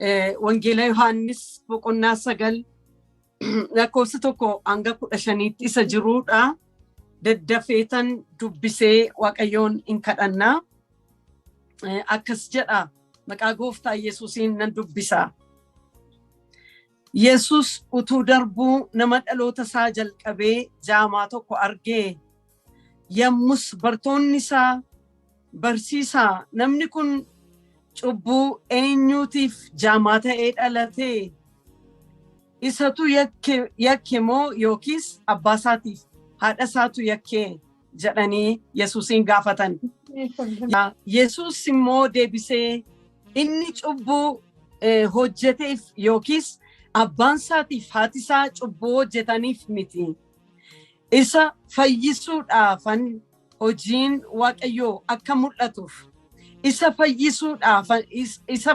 Wangeela Yohaannis boqonnaa 9 lakkoofsa 1 hanga 15tti isa jiruudha. Daddafeetan dubbisee Waaqayyoon hin kadhannaa. Akkas jedha, maqaa gooftaa Yesuusiin nan dubbisa. Yesus utuu darbuu nama dhaloota isaa jalqabee jaamaa tokko argee, yommus bartoonni isaa, "Barsiisaa, namni kun cubbuu eenyuutiif jaamaa ta'ee dhalate? Isatu yakke moo yookiis abbaa isaatiif haadha isaatu yakke?" jedhanii Yesuusin gaafatan. Yesuus immoo deebisee, "Inni cubbuu hojjeteef yookiis abbaan isaatiif haati isaa cubbuu hojjetaniif miti. Isa fayyisuudhaafan hojiin Waaqayyoo akka mul'atuuf, isa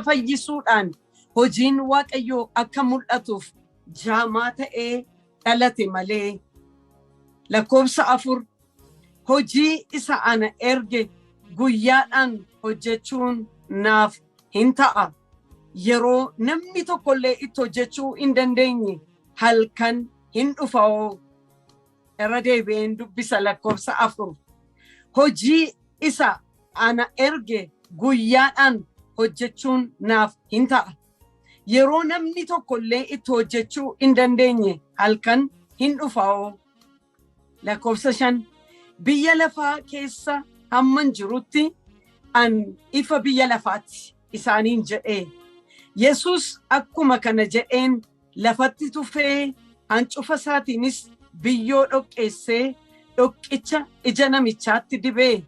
fayyisuudhaan hojiin Waaqayyoo akka mul'atuuf jaamaa ta'ee dhalate malee." Lakkoofsa 4, "Hojii isa ana erge guyyaadhaan hojjechuun naaf hin ta'a. Yeroo namni tokkollee itti hojjechuu hin dandeenye halkan hin dhufa'oo." Irra deebi'een dubbisa lakkoofsa 4. "Hojii isa ana erge guyyaadhaan hojjechuun naaf hin ta'a. Yeroo namni tokkollee itti hojjechuu hin dandeenye halkan hin dhufa'oo." Lakkoofsa 5, "Biyya lafaa keessa hamman jirutti an ifa biyya lafaati," isaaniin jedhee. Yesus akkuma kana jedheen lafatti tufee, hancufa isaatiinis biyyoo dhoqqeessee, dhoqqicha ija namichaatti dibee,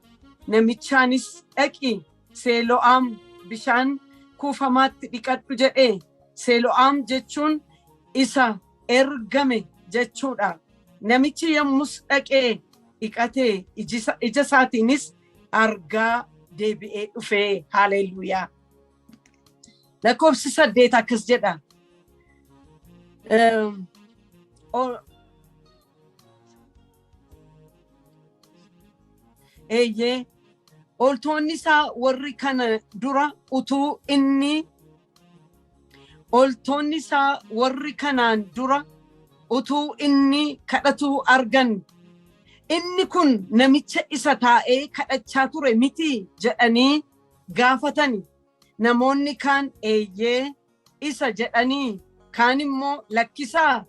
namichaanis, "Dhaqi, Seelo'aam bishaan kuufamaatti dhiqadhu," jedhee. Seelo'aam jechuun isa ergame jechuudha. Namichi yommus dhaqee dhiqatee, ija isaatiinis argaa deebi'ee dhufee. Haaleluyyaa. Lakkoofsi 8 akkas jedha. Eeyyee, ooltonni isaa warri kanaan dura utuu inni kadhatuu argan, "Inni kun namicha isa taa'ee kadhachaa ture miti?" jedhanii gaafatani. Namoonni kaan, "Eeyyee, isa," jedhanii, kaan immoo, "Lakkisaa,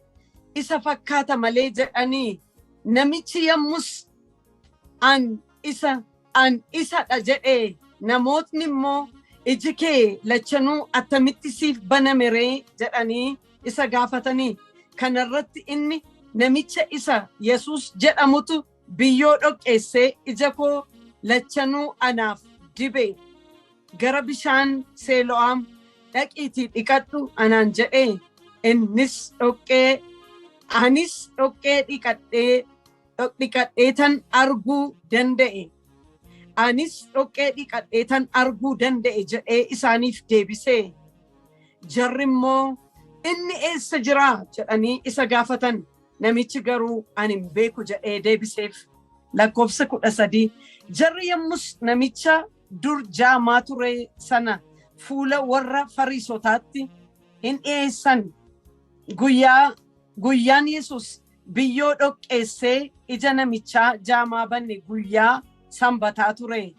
isa fakkaata malee," jedhanii. Namichi yommus, "An isa, an isadha," jedhee. Namootni immoo, "Iji kee lachanuu attamitti siif baname ree?" jedhanii isa gaafatanii. Kanarratti inni, "Namicha isa Yesus jedhamutu biyyoo dhoqqeessee ija koo lachanuu anaaf dibe. 'Gara bishaan Seelo'aam dhaqiitii dhiqadhu' anaan jedhee, innis dhoqqee, anis dhoqqee dhiqadheetan arguu danda'e. Anis dhoqqee dhiqadheetan arguu danda'e," jedhee isaaniif deebisee. Jarri immoo, "Inni eessa jira?" jedhanii isa gaafatan. Namichi garuu, "Ani hin beeku," jedhee deebiseef. Lakkoofsa 13, jarri yommus namicha dur jaamaa ture sana fuula warra Fariisotaatti hin dhiyeessan. Guyyaan Yesus biyyoo dhoqqeessee ija namichaa jaamaa banne guyyaa Sanbataa ture.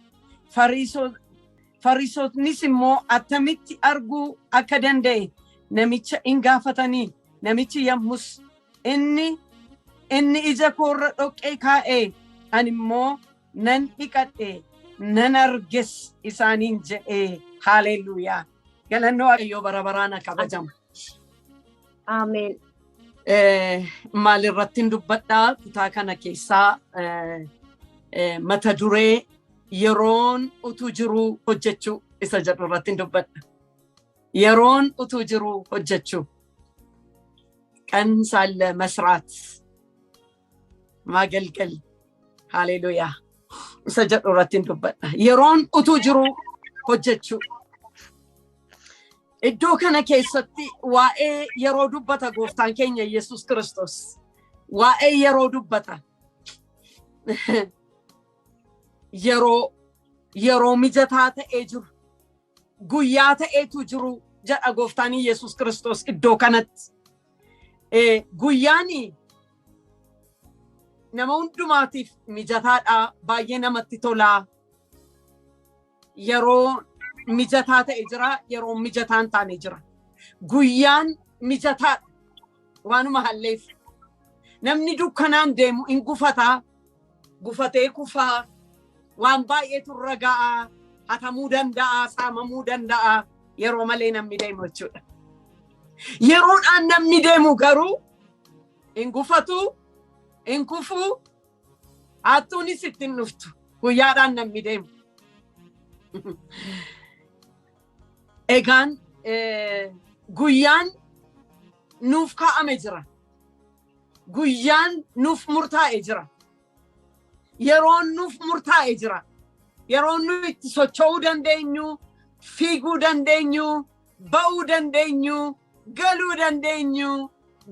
Fariisotnis immoo attamitti arguu akka danda'e namicha in gaafatanii. Namichi yommus, Inni ija koorra dhoqqee kaa'e, ani immoo nan dhiqadhe, nan arges," isaaniin jedhee. Haaleluyyaa. Galannoo Waaqayyoo bara baraan haa kabajamu. Ameen. Maal irratti dubbadhaa kutaa kana keessaa? Mata duree "Yeroon utuu jiruu hojjechuu" isa jedhu irratti dubbadha. Yeroon utuu jiruu hojjechuu. ቀን ሳለ መስራት፣ ማገልገል፣ ሃሌሉያ, isa jedhu irratti dubbadha. Yeroon utuu jiruu hojjechuu. Iddoo kana keessatti waa'ee yeroo dubbata gooftaan keenya Yesus Kiristoos. Waa'ee yeroo dubbata. Yeroo mijataa ta'ee jiru. Guyyaa ta'eetu jiru. Jedha gooftaan Yesuus Kiristoos iddoo kanatti. Guyyaan nama hundumaatiif mijataadha. Baay'ee namatti tolaa. Yeroo mijataa ta'e jira, yeroo mijataa hin taane jira. Guyyaan mijataadha. Waanuma halleef. Namni dukkanaan deemu hin gufataa, gufatee kufaa, waan baay'eetu irra ga'aa, hatamuu danda'a, saamamuu danda'a. Yeroo malee namni deemu jechuudha. Yeroodhaan namni deemu garuu hin gufatu, hin kufuu, hattuunis ittiin dhuftu. Guyyaadhaan namni deemu. Egaan guyyaan nuuf kaa'ame jira. Guyyaan nuuf murtaa'e jira. Yeroon nuuf murtaa'e jira. Yeroon nu itti socho'uu dandeenyu, fiiguu dandeenyu, ba'uu dandeenyu, galuu dandeenyu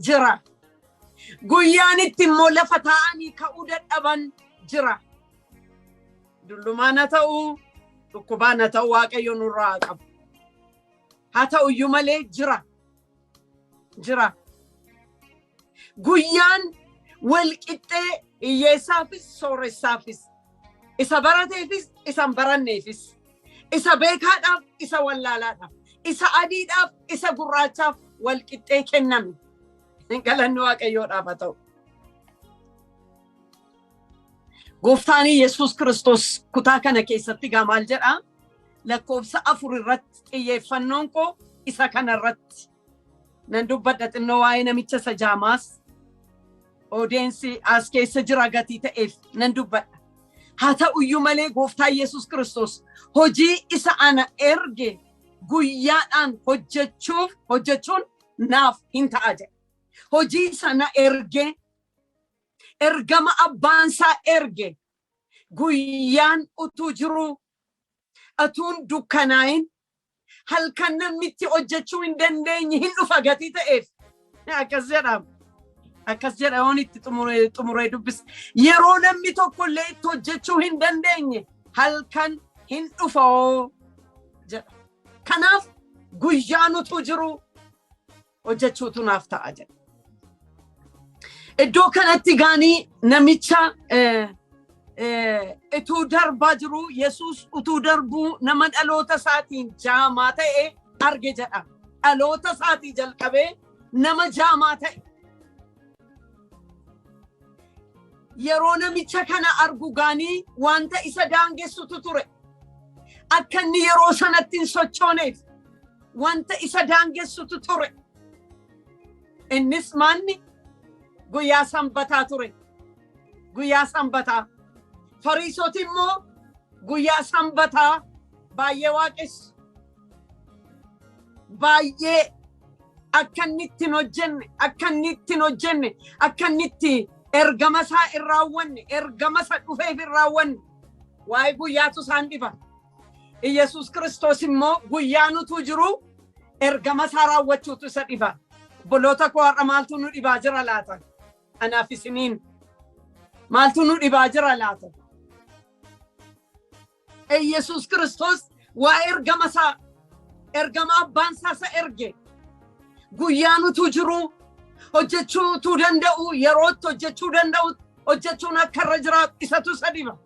jira. Guyyaan itti immoo lafa taa'anii ka'uu dadhaban jira. Dullumaan haa ta'u, dhukkubaan haa ta'u, Waaqayyo nurraa haa qabu. Haa ta'uyyuu malee jira. Jira. Guyyaan wal qixxee hiyyeessaafis sooressaafis, isa barateefis isa hin baranneefis, isa beekaadhaaf isa wallaalaadhaaf, isa adiidhaaf isa gurraachaaf wal qixxee kenname. Galanni Waaqayyoodhaaf haa ta'u. Gooftaan Yesuus Kiristoos kutaa kana keessatti gaa maal jedhaa? Lakkoofsa 4 irratti xiyyeeffannoon koo isa kana irratti. Nan dubbadha xinnoo waa'ee namicha isa jaamaas odeensi as keessa jira gatii ta'eef nan dubbadha. Haa ta'uyyuu malee gooftaan Yesuus Kiristoos hojii isa ana erge guyyaadhaan hojjechuun naaf hin ta'a jedhe. Hojii sana erge, ergama abbaan isaa erge, guyyaan utuu jiru, atuun dukkanaa'in, halkan namni itti hojjechuu hin dandeenye hin dhufa gatii ta'eef. Akkas jedhama. Akkas jedha yoon itti xumuree dubbisa. Yeroo namni tokko illee itti hojjechuu hin dandeenye halkan hin dhufa jedha. Kanaaf guyyaan utuu jiru hojjechuutu naaf ta'a jedha. Iddoo kanatti gaanii namicha utuu darbaa jiru, Yesuus utuu darbuu nama dhaloota isaatiin jaamaa ta'e arge jedha. Dhaloota isaatii jalqabee nama jaamaa ta'e. Yeroo namicha kana argu gaanii wanta isa daangessutu ture. Akka inni yeroo sanatti hin sochooneef wanta isa daangessutu ture. Innis maanni guyyaa sanbataa ture. Guyyaa sanbataa. Fariisoti immoo guyyaa sanbataa baay'ee waaqessu. Baay'ee akka inni itti hin hojjenne, akka inni itti hin hojjenne, akka inni itti ergama isaa hin raawwanne, ergama isa dhufeef hin raawwanne. Waa'ee guyyaatu isaan dhiba. Iyyasuus Kiristoos immoo guyyaan utuu jiru ergama isaa raawwachuutu isa dhiba. Obboloota koo, har'a maaltu nu dhibaa jira laata? Anaaf isiniin maaltu nu dhibaa jira laata? Iyyasuus Kiristoos waa'ee ergama isaa, ergama abbaan isaa isa erge, guyyaan utuu jiru hojjechuu utuu danda'u, yerootti hojjechuu danda'u hojjechuun akka irra jiraatu isatu isa dhiba.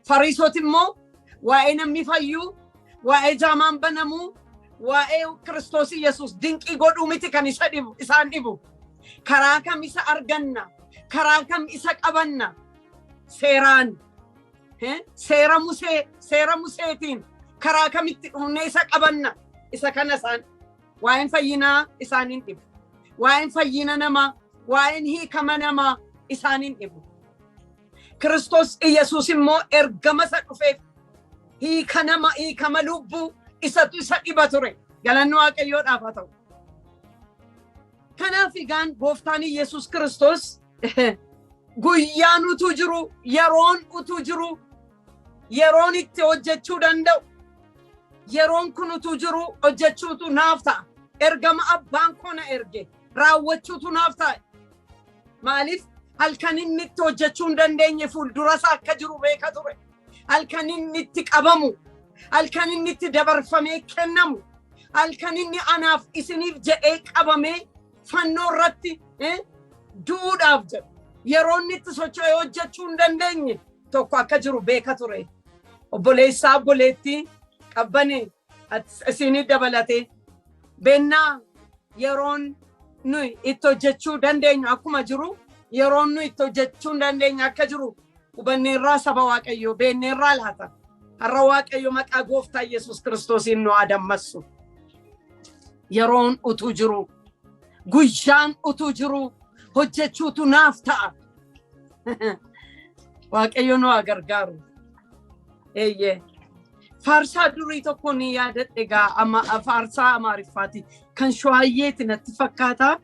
Fariisoti immoo waa'ee namni fayyuu, waa'ee jaamaan banamuu, waa'ee Kiristoos Yesuus dinqii godhuu miti kan isa dhibu, isaan dhibu. Karaa kam isa arganna? Karaa kam isa qabanna? Seeraan. Seera Musee, seera Museetiin karaa kamitti dhufnee isa qabanna? Isa kana isaan waa'een fayyinaa isaan dhibu. Waa'een fayyina namaa, waa'een hiikama namaa isaan dhibu. Kiristoos Iyyasuus immoo ergama isa dhufeef hiika nama, hiikama lubbuu isatu isa dhiba ture. Galanni Waaqayyoodhaaf haa ta'u. Kanaaf egaan gooftaan Iyyasuus Kiristoos guyyaan utuu jiru, yeroon utuu jiru, yeroon itti hojjechuu danda'u, yeroon kun utuu jiru hojjechuutu naaf ta'a. Ergama abbaan koo na erge raawwachuutu naaf ta'a. Maaliif halkan inni itti hojjechuu hin dandeenye fuuldura isaa akka jiru beeka ture. Halkan inni itti qabamu, halkan inni itti dabarfamee kennamu, Halkan inni anaaf isiniif jedhee qabamee fannoo irratti du'uudhaaf jedhu. Yeroo inni itti socho'ee hojjechuu hin dandeenye tokko akka jiru beeka ture. Obboleessaa, obboleettii, qabbane isinii dabalatee beennaa, yeroon nuyi itti hojjechuu dandeenyu akkuma jiru, yeroon nuyi itti hojjechuu hin dandeenye akka jiru hubanneerraa, saba Waaqayyoo, beenneerraa laata? Har'a Waaqayyo maqaa Gooftaa Yesuus Kiristoosiin nu haa dammassu. Yeroon utuu jiru, guyyaan utuu jiru hojjechuutu naaf ta'a. Waaqayyo nu haa gargaaru. Eeyyee. Faarsaa durii tokko ni yaadadhe egaa, amma faarsaa Amaariffaati. Kan Shawayyeeti natti fakkaata.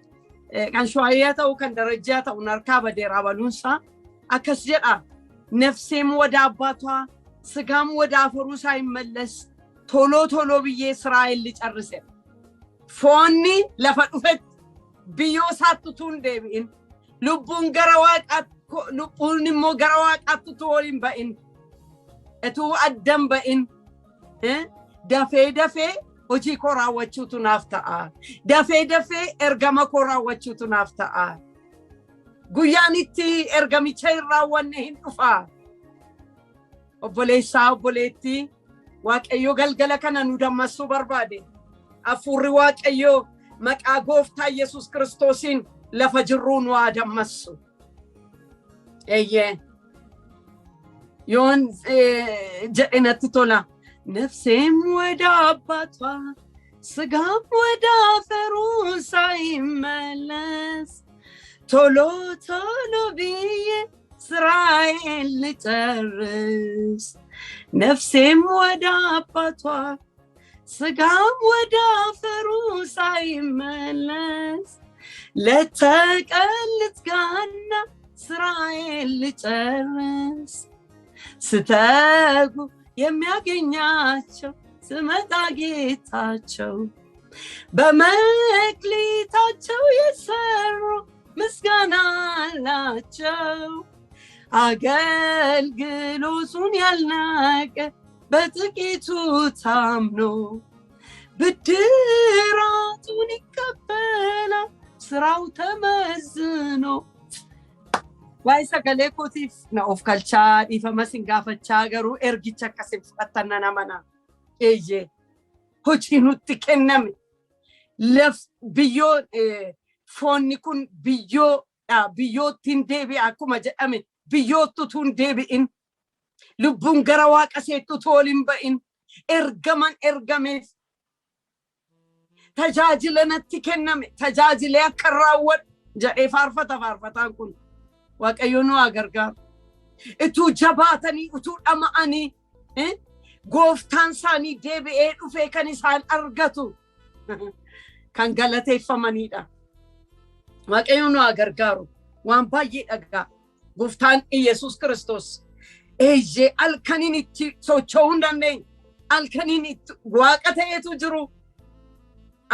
Kan Shawayyaa ta'u, kan Darajjaa ta'u narkaa badeera baluunsaa. Akkas jedha. ነፍሴም ወደ አባቷ ስጋም ወደ አፈሩ ሳይመለስ ቶሎ ቶሎ ብዬ ስራዬን ልጨርስ። Foonni lafa dhufetti biyyoo isaatti utuu hin deebi'in, lubbuun gara Waaqaatti, lubbuun immoo gara Waaqaatti utuu ol hin ba'in, utuu addan ba'in, dafee dafee hojii koo raawwachuutu naaf ta'a. Dafee dafee ergama koo raawwachuutu naaf ta'a. Guyyaan itti ergamicha hin raawwanne hin dhufa. Obboleessaa, obboleettii, Waaqayyo galgala kana nu dammassuu barbaade. Hafuurri Waaqayyoo maqaa Gooftaa Yesuus Kiristoosiin lafa jirruu nu haa dammassu. Eeyyee. Yoon jedhe natti tola. ነፍሴም ወደ አባቷ ስጋም ወደ አፈሩ ሳይመለስ ቶሎ ቶሎ ብዬ ስራዬን ልጨርስ። ነፍሴም ወደ አባቷ ስጋም ወደ አፈሩ ሳይመለስ ለተቀን ልትጋና ስራዬን ልጨርስ። ስተጉ የሚያገኛቸው ስመጣ ጌታቸው በመክሊታቸው የሰሩ ምስጋና አላቸው። አገልግሎቱን ያልናቀ በጥቂቱ ታምኖ ብድራቱን ይቀበላል ስራው ተመዝኖ። Waa'ee sagalee kootiif na of kalchaa, dhiifama sin gaafachaa, garuu ergicha akkasin fudhattan nan amana. Eeyyee, hojii nutti kenname. Laf biyyoo, foonni kun biyyoodha, biyyootti hin deebi'a akkuma jedhame, biyyootti utuu hin deebi'in, lubbuun gara Waaqa seetti utuu ol hin ba'in, ergaman ergameef, tajaajila natti kenname tajaajilee akka raawwadhu jedhee faarfata faarfataan kun. Waaqayyo nu haa gargaaru. Utuu jabaatanii, utuu dhama'anii, gooftaan isaanii deebi'ee dhufee kan isaan argatu kan galateeffamanidha. Waaqayyo nu haa gargaaru. Waan baay'ee dhagaa. Gooftaan Iyesuus Kiristoos. Eeyyee, halkaniin itti socho'uu hin dandeenye. Halkaniin itti Waaqa ta'etu jiru.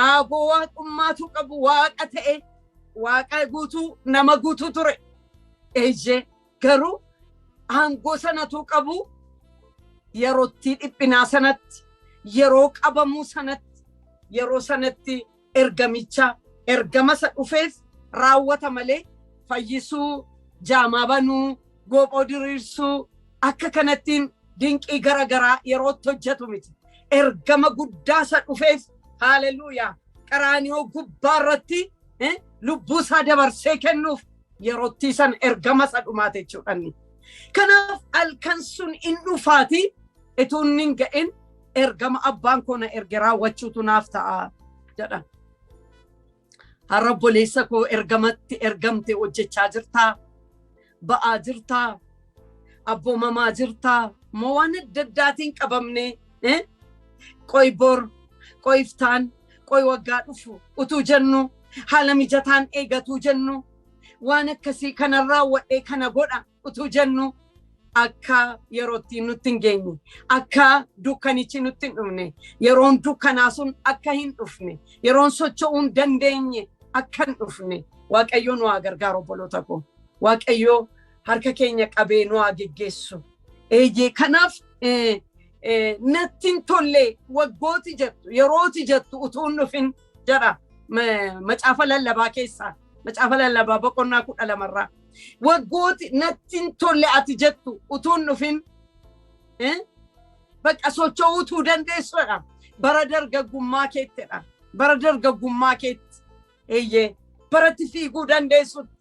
Aaboo waaqummaatu qabu, Waaqa ta'e, Waaqa guutuu, nama guutuu ture. Eeyyee, garuu aangoo sanatu qabu yerootti dhiphinaa sanatti, yeroo qabamuu sanatti, yeroo sanatti ergamicha, ergama isa dhufeef raawwata malee fayyisuu, jaamaa banuu, goophoo diriirsuu, akka kanattiin dinqii gara garaa yerootti hojjetu miti. Ergama guddaa isa dhufeef, haaleluuyaa, Qaraaniyoo gubbaa irratti lubbuu isaa dabarsee kennuuf yerootti san ergama isa dhumaate jechuudha. Kanaaf halkan sun in dhufaati utuu inni hin ga'in ergama abbaan koo na erge raawwachuutu naaf ta'a jedha. Har'a, obboleessa koo, ergamatti ergamte hojjechaa jirtaa? Ba'aa jirtaa? Abboomamaa jirtaa? Moo waan adda addaatiin qabamne, qoy bor, qoy iftaan, qoy waggaa dhufu utuu jennu, haala mijataan eegatuu jennu, waan akkasii kana raawwadhee kana godha utuu jennu, akka yerootti nutti hin geenye, akka dukkanichi nutti hin dhufne, yeroon dukkanaa sun akka hin dhufne, yeroon socho'uu hin dandeenye akka hin dhufne, Waaqayyo nu haa gargaaru. Obboloota koo, Waaqayyo harka keenya qabee nu haa geggeessu. Eeyyee, kanaaf Natti hin tolle waggooti jettu, yerooti jettu utuu hin dhufin jedha macaafa lallabaa keessaa, macaafa lallabaa boqonnaa 12rraa. Waggooti natti hin tolle ati jettu utuu hin dhufin bakka socho'uutuu dandeessuudha. Bara dargaggummaa keettidha. Bara dargaggummaa keetti. Eeyyee, baratti fiiguu dandeessutti.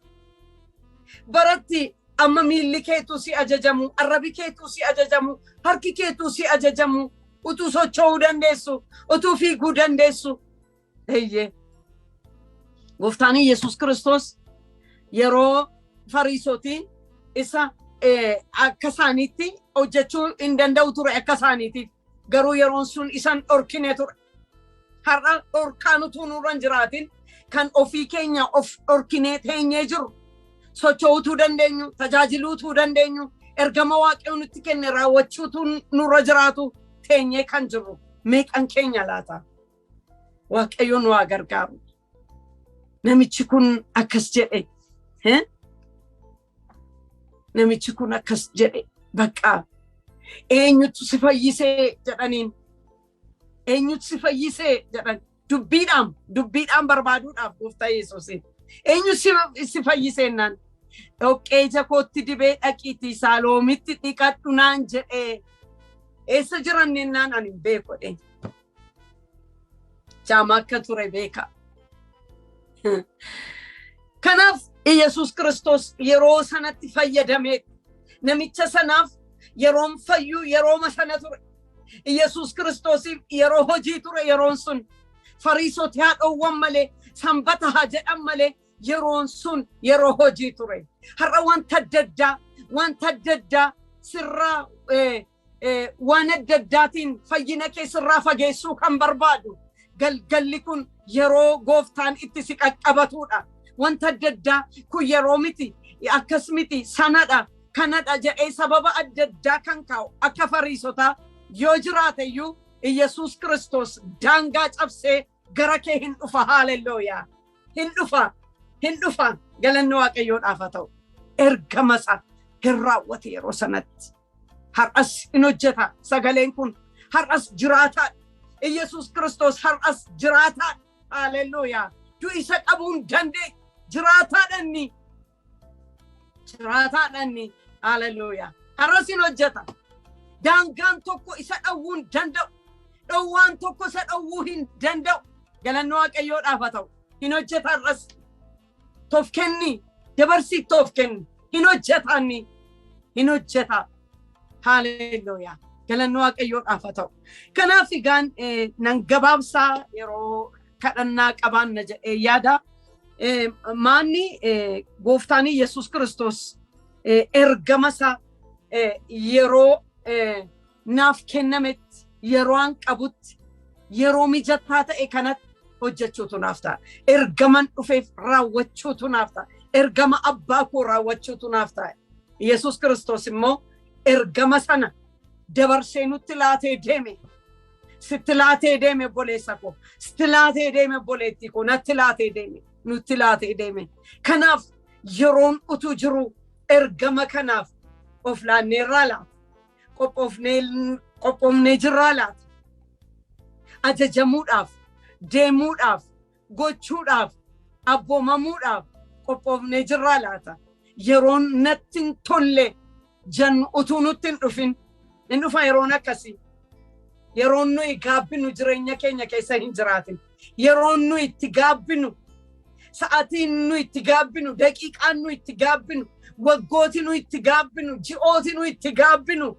Baratti amma miilli keetuu si ajajamu, arrabi keetuu si ajajamu, harki keetuu si ajajamu, utuu socho'uu dandeessu, utuu fiiguu dandeessu. Eeyyee. Gooftaan Yesuus Kiristoos yeroo Fariisotiin isa akka isaaniitti hojjechuu hin danda'u ture akka isaaniitiif. Garuu yeroon sun isan dhorkine ture. Har'a dhorkaan utuu nurra hin jiraatin kan ofii keenya of dhorkinee teenyee jiru. Socho'uutuu dandeenyu, tajaajiluutuu dandeenyu, ergama Waaqayyo nutti kenne raawwachuutu nurra jiraatu teenyee kan jirru meeqan keenya laata? Waaqayyo nu haa gargaaru. Namichi kun akkas jedhe. Namichi kun akkas jedhe, bakka eenyutu si fayyisee jedhaniin. Eenyutu si fayyisee jedhan, dubbiidhaan barbaaduudhaaf Gooftaa Yesuusiin. Eenyu si fayyisee naan, dhoqqee ija kootti dibee dhaqiitii Saaloomitti dhiqadhu naan jedhee, eessa jiran naan ani hin beeku jedhe. Jaamaa akka ture beeka. Kanaaf Yesuus Kiristoos yeroo sanatti fayyadamee namicha sanaaf yeroon fayyuu yerooma sana ture. Yesuus Kiristoosiif yeroo hojii ture yeroon sun. Fariisoti haa dhowwan malee, sanbata haa jedhan malee, yeroon sun yeroo hojii ture. Har'a wanta adda addaa sirraa, waan adda addaatiin fayyina kee sirraa fageessuu kan barbaadu, galgalli kun yeroo Gooftaan itti si qaqqabatudha. Wanta adda addaa kun yeroo miti, akkas miti, sanadha, kanadha jedhee sababa adda addaa kan kaa'u akka Fariisotaa yoo jiraate iyyuu, Iyyasuus Kiristoos daangaa cabsee gara kee hin dhufa. Haalelooyaa! Hin dhufa, hin dhufa. Galanni Waaqayyoodhaaf haa ta'u. Ergama isaa hin raawwate yeroo sanatti. Har'as hin hojjeta sagaleen kun. Har'as jiraataadha. Iyyasuus Kiristoos har'as jiraataadha. Haalelooyaa! Du'i isa qabuu hin dandeenye. Jiraataadha inni. Jiraataadha inni. Haalelooyaa! Har'as hin hojjeta. Daangaan tokko isa dhowwuu hin danda'u. Dhowwaan tokko isa dhowwuu hin danda'u. Galanni Waaqayyoodhaaf haa ta'u. Hin hojjeta har'as. Toof kenni. Dabarsii toof kenni. Hin hojjeta inni. Hin hojjeta. Haalelooyaa. Galanni Waaqayyoodhaaf haa ta'u. Kanaaf egaan nan gabaabsaa, yeroo kadhannaa qabaanna jedhee yaada. Maanni Gooftaan Yesuus Kiristoos ergama isaa yeroo naaf kennametti, yeroo an qabutti, yeroo mijataa ta'e kanatti hojjechuutu naaf ta'a. Ergaman dhufeef raawwachuutu naaf ta'a. Ergama abbaa koo raawwachuutu naaf ta'a. Yesuus Kiristoos immoo ergama sana dabarsee nutti laatee deeme. Sitti laatee deeme, obboleessa koo. Sitti laatee deeme, obboleettii koo. Natti laatee deeme. Nutti laatee deeme. Kanaaf yeroon utuu jiru ergama kanaaf of laanneerraa laata? Qophoofnee jirraa laata? Ajajamuudhaaf, deemuudhaaf, gochuudhaaf, abboomamuudhaaf qophoofnee jirraa laata? Yeroon natti hin tolle jennu utuu nutti hin dhufin, hin dhufa yeroon akkasii. Yeroon nuyi gaabbinu jireenya keenya keessa hin jiraatin. Yeroon nuyi itti gaabbinu, sa'aatiin nuyi itti gaabbinu, daqiiqaan nuyi itti gaabbinu, waggooti nuyi itti gaabbinu, ji'ooti nuyi itti gaabbinu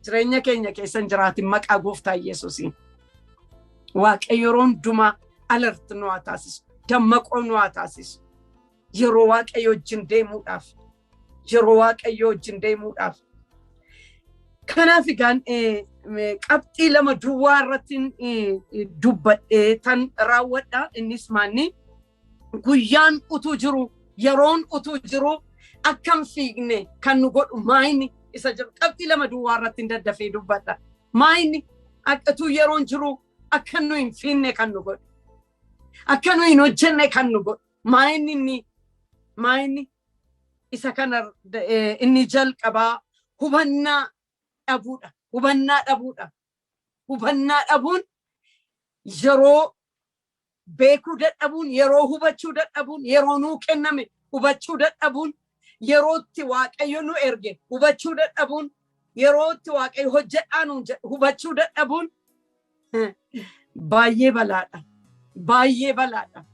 jireenya keenya keessa hin jiraatin maqaa Gooftaa Yesuusiin. Waaqayyo yeroo hundumaa alert nu haa taasisu. Dammaqoo nu haa taasisu. Yeroo Waaqayyo wajjin deemuudhaaf. Yeroo Waaqayyo wajjin deemuudhaaf. Kanaaf egaan qabxii lama duwwaa irratti dubbadhee tan raawwadha. Innis maanni, guyyaan utuu jiru, yeroon utuu jiru akkam fiigne kan nu godhu maayini isa jiru, qabxii lama duwwaa irratti hin daddafee dubbadha. Maayini utuu yeroon jiru akka nu hin fiinne kan nu godhu? Akka nu hin hojjenne kan nu godhu maayini? Inni maayini isa kana, inni jalqabaa hubannaa dhabuudha. Hubannaa dhabuudha. Hubannaa dhabuun, yeroo beekuu dadhabuun, yeroo hubachuu dadhabuun, yeroo nuu kenname hubachuu dadhabuun, yerootti Waaqayyo nu erge hubachuu dadhabuun, yerootti Waaqayyo hojjedhaa nuun jedhe hubachuu dadhabuun baay'ee balaadha. Baay'ee balaadha.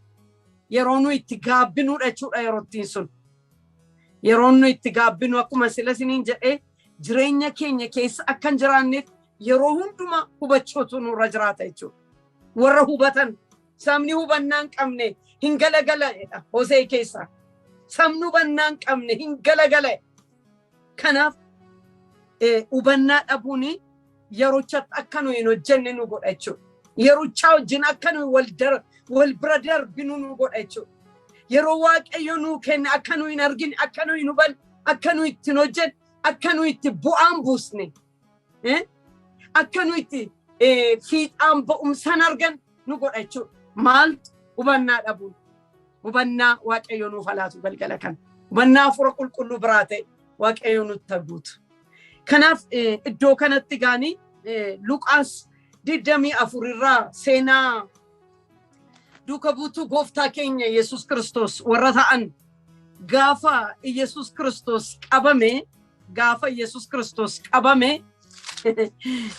Yeroo nu itti gaabbinuudha jechuudha yeroo sun. Yeroo nu itti gaabbinu, akkuma sila isiniin jedhee, jireenya keenya keessa akka hin jiraanneef yeroo hundumaa hubachuutu nurra jiraata jechuudha. Warra hubatan, sabni hubannaa hin qabne hin galagalanidha Hosee keessaa. Sabni hubannaa hin qabne hin galagala. Kanaaf hubannaa dhabuun yerochatti akka nu hin hojjenne nu godha jechuudha. Yerochaa wajjin akka nu wal bira darbinu nu godha jechuudha. Yeroo Waaqayyo nuu kenne akka nu hin argine, akka nu hin hubanne, akka nu itti hin hojjenne, akka nu itti bu'aan buusne, akka nu itti fiixaan ba'umsaan argan nu godha jechuudha. Maaltu? Hubannaa dhabuun. Hubannaa Waaqayyo nuuf laatu galgala kana. Hubannaa Hafuura Qulqulluu biraa ta'e Waaqayyo nutti guutu. Kanaaf iddoo kanatti gaanii Luqaas 24 irraa seenaa duuka buutuu gooftaa keenya Yesus Kiristoos warra ta'an, gaafa Yesus Kiristoos qabame, gaafa Yesus Kiristoos qabame,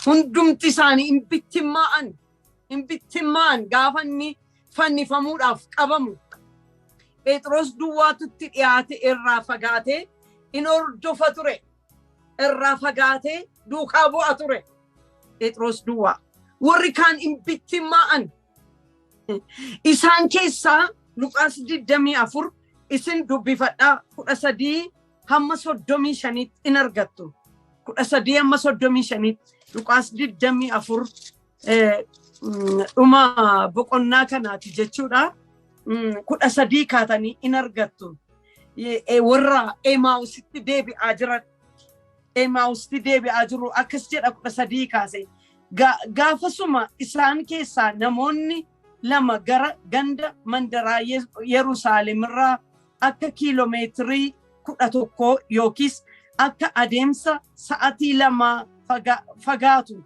hundumti isaanii hin bittimmaa'an, hin bittimmaa'an. Gaafa inni fannifamuudhaaf qabamu, Phexros duwwaatutti dhiyaate, irraa fagaatee in hordofa ture, irraa fagaatee duukaa bu'a ture Phexros duwwaa. Warri kaan hin bittimmaa'an. Isaan keessaa Luqaas 24 isin dubbifadhaa, 13 hamma 35tti in argattu. 13 hamma 35tti, Luqaas 24 dhuma boqonnaa kanaati jechuudha. 13 kaatanii in argattu. Warra Emaawusitti deebi'aa jiran. Emaawusitti deebi'aa jiru, akkas jedha 13 kaase. Gaafasuma isaan keessaa namoonni lama gara ganda mandaraa Yerusaalemirraa akka kiiloomeetirii 11 yookiis akka adeemsa sa'atii 2 fagaatu,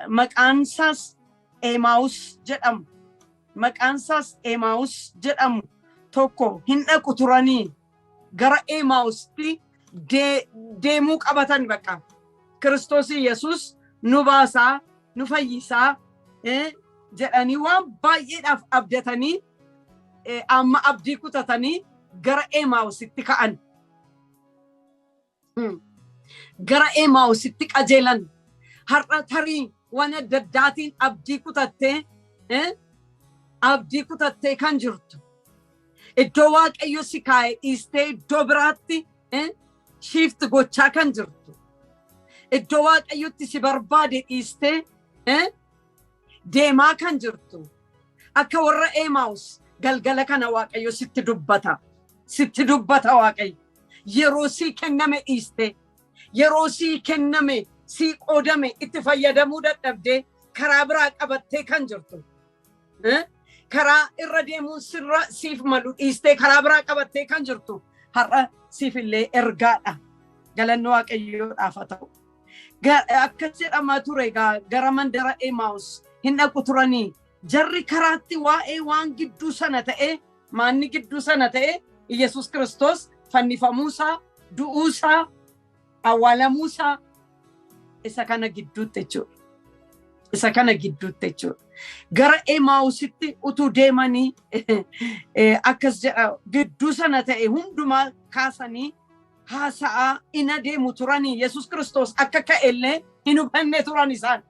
maqaansaas Emaawus jedhamu. Maqaansaas Emaawus jedhamu tokko hin dhaqu turanii. Gara Emaawusitti deemuu qabatan bakka. Kiristoos Yesuus nu baasaa, nu fayyisaa jedhanii waan baay'eedhaaf abdatanii, amma abdii kutatanii gara Emaawusitti ka'an. Gara Emaawusitti qajeelan. Har'a tarii waan adda addaatiin abdii kutattee, abdii kutattee kan jirtu. Iddoo Waaqayyo si kaa'e dhiistee iddoo biraatti shift gochaa kan jirtu. Iddoo Waaqayyotti si barbaade dhiistee deemaa kan jirtu. Akka warra Emaawus galgala kana Waaqayyo sitti dubbata. Sitti dubbata Waaqayyo. Yeroo sii kenname dhiistee, yeroo sii kenname, sii qoodame itti fayyadamuu dadhabdee karaa biraa qabattee kan jirtu. Karaa irra deemuun sirra siif malu dhiistee karaa biraa qabattee kan jirtu, har'a siif illee ergaadha. Galanni Waaqayyoodhaaf haa ta'u. Akkas jedhama ture, gara mandara Emaawus hin dhaqu turanii. Jarri karaatti waa'ee waan gidduu sana ta'e, maanni gidduu sana ta'e, Yesus Kiristoos fannifamuusaa, du'uusaa, awwaalamuusaa, isa kana gidduutti jechuudha. Isa kana gidduutti jechuudha. Gara Emaawusitti utuu deemanii, akkas jedha, gidduu sana ta'e hundumaa kaasanii haasa'aa in adeemu turanii. Yesus Kiristoos akka ka'ellee hin hubanne turan isaan.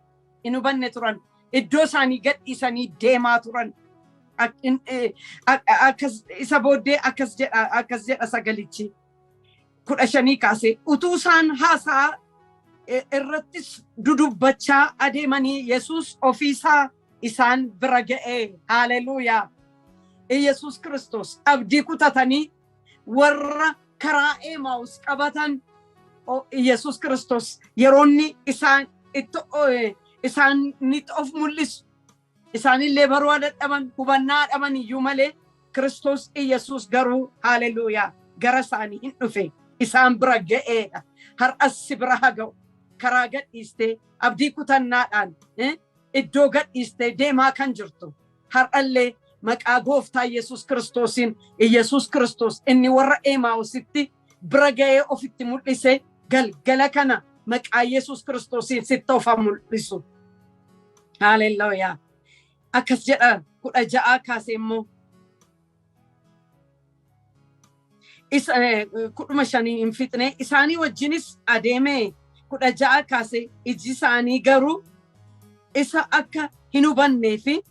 Hin hubanne turan. Iddoo isaanii gadhiisanii deemaa turan. Akkas isa booddee akkas jedha sagalichi. 15 kaasee, utuu isaan haasa'aa irrattis dudubbachaa adeemanii, Yesus ofiisaa isaan bira ga'ee. Haaleluuyaa. Yesus Kiristoos abdii kutatanii warra karaa Emaawus qabatan, Yesus Kiristoos yeroo inni isaan itti isaanitti of mul'isu, isaanillee baruu dadhaban, hubannaa dhaban iyyuu malee, Kiristoos Yesus garuu, haaleluuyaa, gara isaanii hin dhufe, isaan bira ga'eedha. Har'as si bira haa ga'u. karaa gadhiistee abdii kutannaadhaan iddoo gadhiistee deemaa kan jirtu har'allee maqaa gooftaa Yesuus Kiristoosiin Yesuus Kiristoos inni warra Emaa'usitti bira ga'ee ofitti mul'ise galgala kana maqaa Yesuus Kiristoosiin sitti of mul'isu. Haalelluuyaa. Akkas jedha 16 kaasee immoo isa 15 hin fixne isaanii wajjinis adeemee 16 kaasee iji isaanii garuu isa akka hin hubannee fi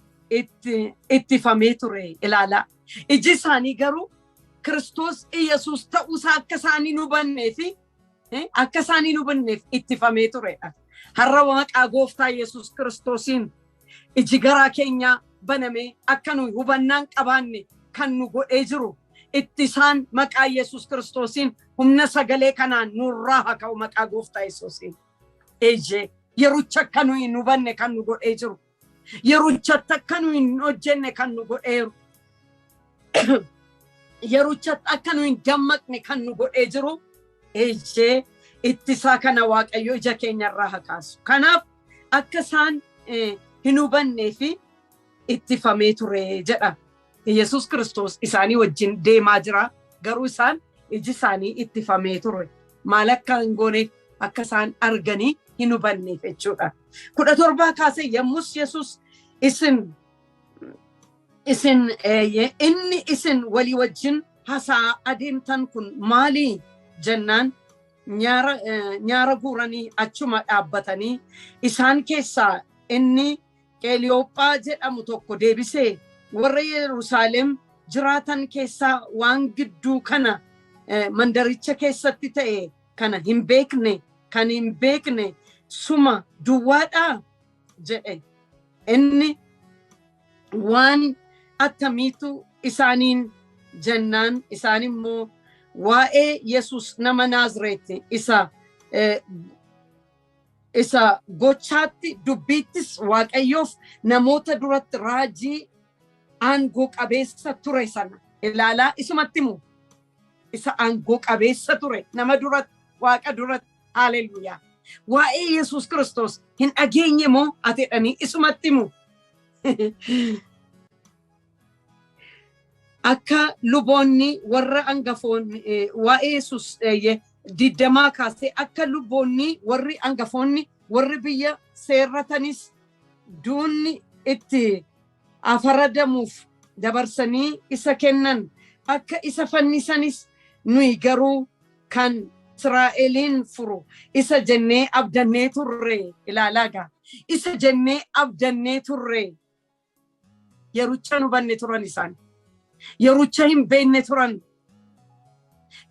ittifamee ture ilaalaa. Iji isaanii garuu Kiristoos Iyyasuus ta'uusaa akka isaanii hin hubannee fi akka isaanii hin hubanneef ittifamee turedha. Har'a maqaa gooftaa Yesuus Kiristoosiin iji garaa keenyaa banamee akka nuyi hubannaan qabaanne kan nu godhee jiru itti isaan maqaa Yesuus Kiristoosiin humna sagalee kanaan nurraa haa ka'u maqaa gooftaa Yesuusiin. Eeyyee yerucha akka nuyi hin hubanne kan nu godhee jiru. Yeruchatti akka nuyi hin hojjenne kan nu godheeru. Yeruchatti akka nuyi hin dammaqne kan nu godhee jiru. Eeyyee ittisaa kana Waaqayyo ija keenyarraa haa kaasu. Kanaaf akka isaan hin hubannee fi ittifamee ture jedha. Yesuus Kiristoos isaanii wajjin deemaa jira. Garuu isaan iji isaanii ittifamee ture. Maal akka hin gooneef akka isaan arganii hin hubanneef jechuudha. 17 kaasee yommus Yesuus isin isin inni isin walii wajjin hasaa adeemtan kun maali jennaan nyaara guuranii achuma dhaabbatanii isaan keessaa inni Qeliyoophaa jedhamu tokko deebisee warra Yerusaalem jiraatan keessaa waan gidduu kana mandaricha keessatti ta'e kana hin beekne kan hin beekne suma duwwaadhaa jedhe. Inni waan attamiitu isaaniin jennaan isaan immoo waa'ee Yesuus nama Naazreeti isa gochaatti dubbiittis Waaqayyoof namoota duratti raajii aangoo qabeessa ture sana ilaalaa isumatti himu isa aangoo qabeessa ture nama duratti Waaqa duratti haalelluuyaa. Waa'ee Yesuus Kiristoos hin dhageenye moo ati jedhanii isumatti himu. Akka luboonni warra angafoonni waa'ee Yesuus 20 kaasee akka luboonni warri angafoonni warri biyya seerratanis duunni itti afaradamuuf dabarsanii isa kennan akka isa fannisanis nuyi garuu kan Israa'eliin furu isa jennee abdannee turre ilaalaa gaa isa jennee abdannee turre yerucha nu banne turan isaan yerucha hin beekne turan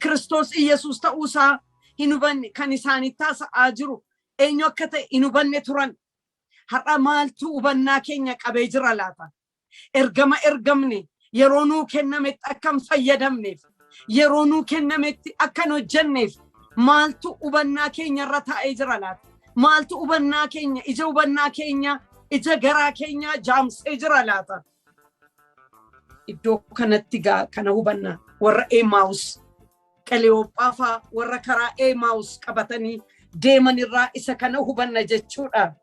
Kiristoos Iyyasuus ta'uusaa hin hubanne kan isaanitti haasa'aa jiru eenyu akka ta'e hin hubanne turan. Har'a maaltu hubannaa keenya qabee jira laata? Ergama ergamne yeroo nuu kennametti akka hin fayyadamneef yeroo nuu kennametti akka hin hojjenneef maaltu hubannaa keenya irra taa'ee jira laata? Maaltu hubannaa keenya ija hubannaa keenya ija garaa keenyaa jaamsee jira laata? Iddoo kanatti gaa kana hubannaa warra Emaa'us Qeliyoophaa fa'aa warra karaa Emaa'us qabatanii deeman irraa isa kana hubanna jechuudha.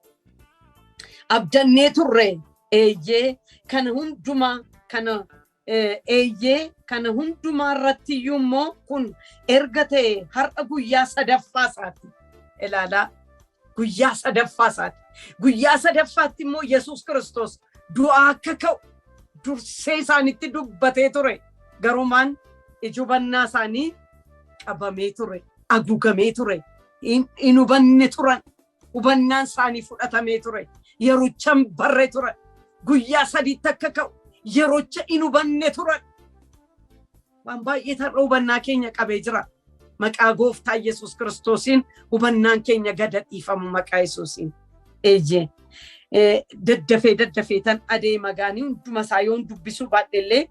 Abdannee turre eeyyee kana hundumaa kana eeyyee kana hundumaa irratti iyyuu immoo kun erga ta'e har'a guyyaa sadaffaa isaati. Ilaalaa guyyaa sadaffaa isaati. Guyyaa sadaffaatti immoo Yesuus Kiristoos du'aa akka ka'u dursee isaanitti dubbatee ture. Garumaan iji hubannaa isaanii qabamee ture, haguugamee ture, hin hubanne turan. Hubannaan isaanii fudhatamee ture. Yerucha hin barre turan. Guyyaa sadiitti akka ka'u yerocha hin hubanne turan. Waan baay'ee har'a hubannaa keenya qabee jira. Maqaa gooftaa Yesuus Kiristoosiin hubannaan keenya gada dhiifamu maqaa Yesuusiin. Eeyyee. Daddafee daddafee tan adeema gaanii hunduma isaa yoon dubbisuu baadhellee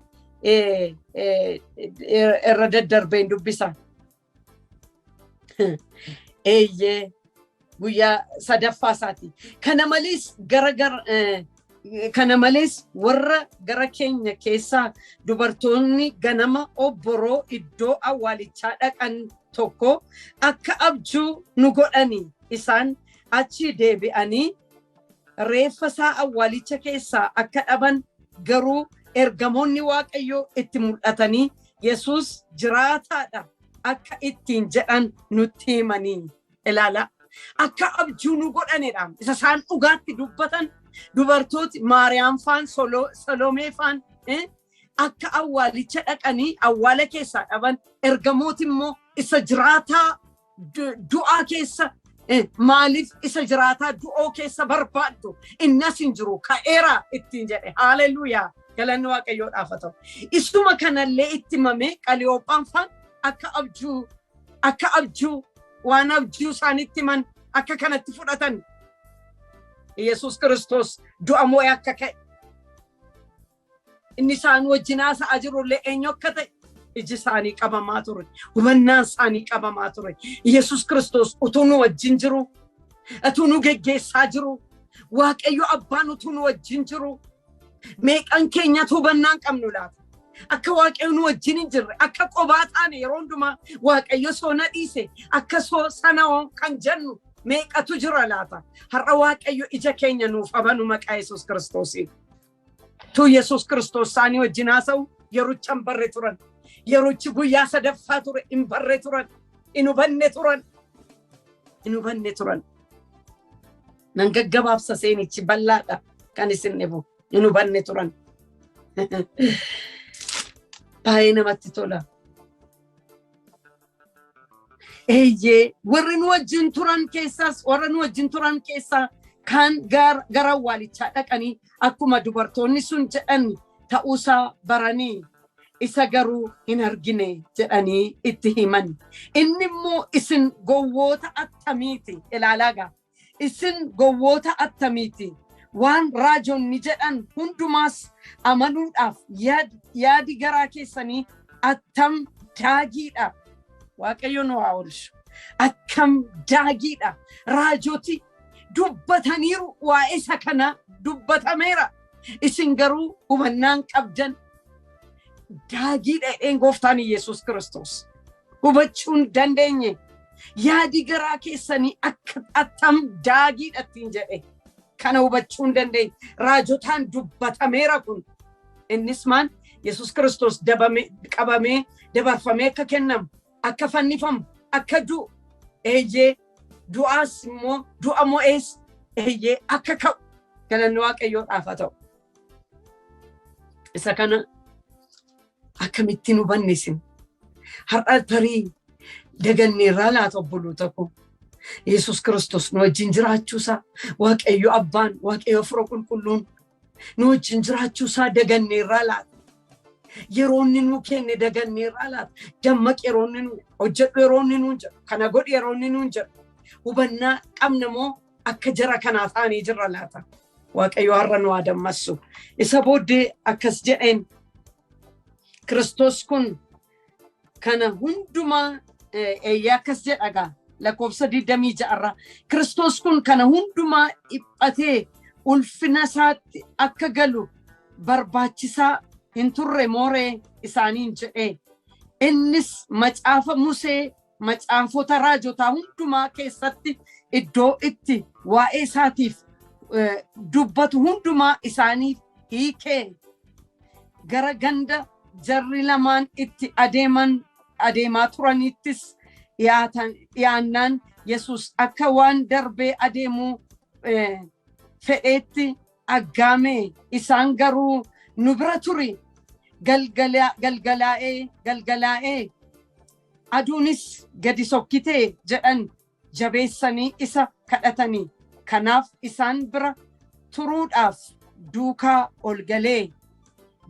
irra daddarbeen dubbisa. Eeyyee guyyaa sadaffaa isaati. Kana malees gara gara kana malees warra gara keenya keessaa dubartoonni ganama obboroo iddoo awwaalichaa dhaqan tokko akka abjuu nu godhani. Isaan achi deebi'anii reeffa isaa awwaalicha keessaa akka dhaban, garuu ergamoonni Waaqayyoo itti mul'atanii Yesuus jiraataadha akka ittiin jedhan nutti himanii. Ilaala. Akka abjuu nu godhanidha. Isa isaan dhugaatti dubbatan dubartooti Maariyaam faan, Salomee faan akka awwaalicha dhaqanii awwaala keessaa dhaban, ergamooti immoo isa jiraataa du'aa keessa maaliif isa jiraataa du'oo keessa barbaaddu? Innas hin jiru, ka'eera ittiin jedhe. Haleluuyaa, galanni Waaqayyoodhaaf haa ta'u. Isuma kanallee itti himame Qaliyoophaan faan akka abjuu waan abjuu isaanitti himan akka kanatti fudhatan. Yesuus Kiristoos du'a mo'ee akka ka'e, inni isaan wajjin haasa'aa jirullee eenyu akka ta'e iji isaanii qabamaa ture, hubannaan isaanii qabamaa ture. Yesuus Kiristoos utuu nu wajjin jiru, utuu nu geggeessaa jiru, Waaqayyo abbaan utuu nu wajjin jiru, meeqan keenyatu hubannaan qabnu laata? Akka Waaqayyo nu wajjin hin jirre, akka qobaa taane, yeroo hundumaa Waaqayyo soo na dhiise, akka soo sana kan jennu meeqatu jira laata? Har'a Waaqayyo ija keenya nuuf habanu maqaa Yesuus Kiristoosiin. Tu Yesuus Kiristoos isaanii wajjin haasa'u yerocha hin barre turan. Yerochi guyyaa sadaffaa ture hin barre turan. Hin hubanne turan. Hin hubanne turan. Nan gaggabaabsa, seenichi bal'aadha kan isin dhibu. Hin hubanne turan. Baay'ee namatti tola. Eeyyee, warri nu wajjin turan keessaas, warra nu wajjin turan keessaa kan gara awwaalichaa dhaqanii akkuma dubartoonni sun jedhan ta'uusaa baranii, isa garuu hin argine jedhanii itti himan. Inni immoo, "Isin gowwoota attamiiti?" Ilaalaa gaa. "Isin gowwoota attamiiti? Waan raajonni jedhan hundumaas amanuudhaaf yaadi garaa keessanii attam daagiidha." Waaqayyo nu haa oolchu. Akkam daagiidha. Raajoti dubbataniiru, waa'ee isa kana dubbatameera. Isin garuu hubannaan qabdan daagiidha jedheen gooftaan Yesuus Kiristoos. Hubachuu hin dandeenye. Yaadi garaa keessanii akka attam daagiidha ittiin jedhe. Kana hubachuu hin dandeenye. Raajotaan dubbatameera kun. Innis maan? Yesuus Kiristoos qabamee dabarfamee akka kennamu, akka fannifamu, akka du'u, eeyyee, du'aas immoo du'a mo'ees, eeyyee, akka ka'u. Galanni Waaqayyoodhaaf haa ta'u. Isa kana akkamittiin hubanne isin? Har'a tarii daganneerraa laata, obboloota koo? Yesuus Kiristoos nu wajjin jiraachuusaa, Waaqayyo Abbaan, Waaqayyo Hafuura Qulqulluun nu wajjin jiraachuusaa daganneerraa laata? Yeroo inni nuu kenne daganneerraa laata? Dammaqi yeroo inni nu hojjedhu, yeroo inni nuun jedhu, kana godhi yeroo inni nuun jedhu, hubannaa qabna moo akka jara kanaa ta'anii jirra laata? Waaqayyo har'a nu haa dammassu. Isa booddee akkas jedheen: Kiristoos kun kana hundumaa, eeyyaa, akkas jedha gaa lakkoofsa 26rra: Kiristoos kun kana hundumaa dhiphatee ulfina isaatti akka galu barbaachisaa hin turre mooree isaaniin jedhee. Innis macaafa Musee, macaafota raajotaa hundumaa keessatti iddoo itti waa'ee isaatiif dubbatu hundumaa isaaniif hiikee, gara ganda jarri lamaan itti adeeman adeemaa turanittis dhiyaannaan, Yesus akka waan darbee adeemuu fedheetti aggaame. Isaan garuu, "Nu bira turi, galgalaa'ee galgalaa'ee, aduunis gadi sokkitee," jedhan jabeessanii isa kadhatanii. Kanaaf isaan bira turuudhaaf duukaa ol galee,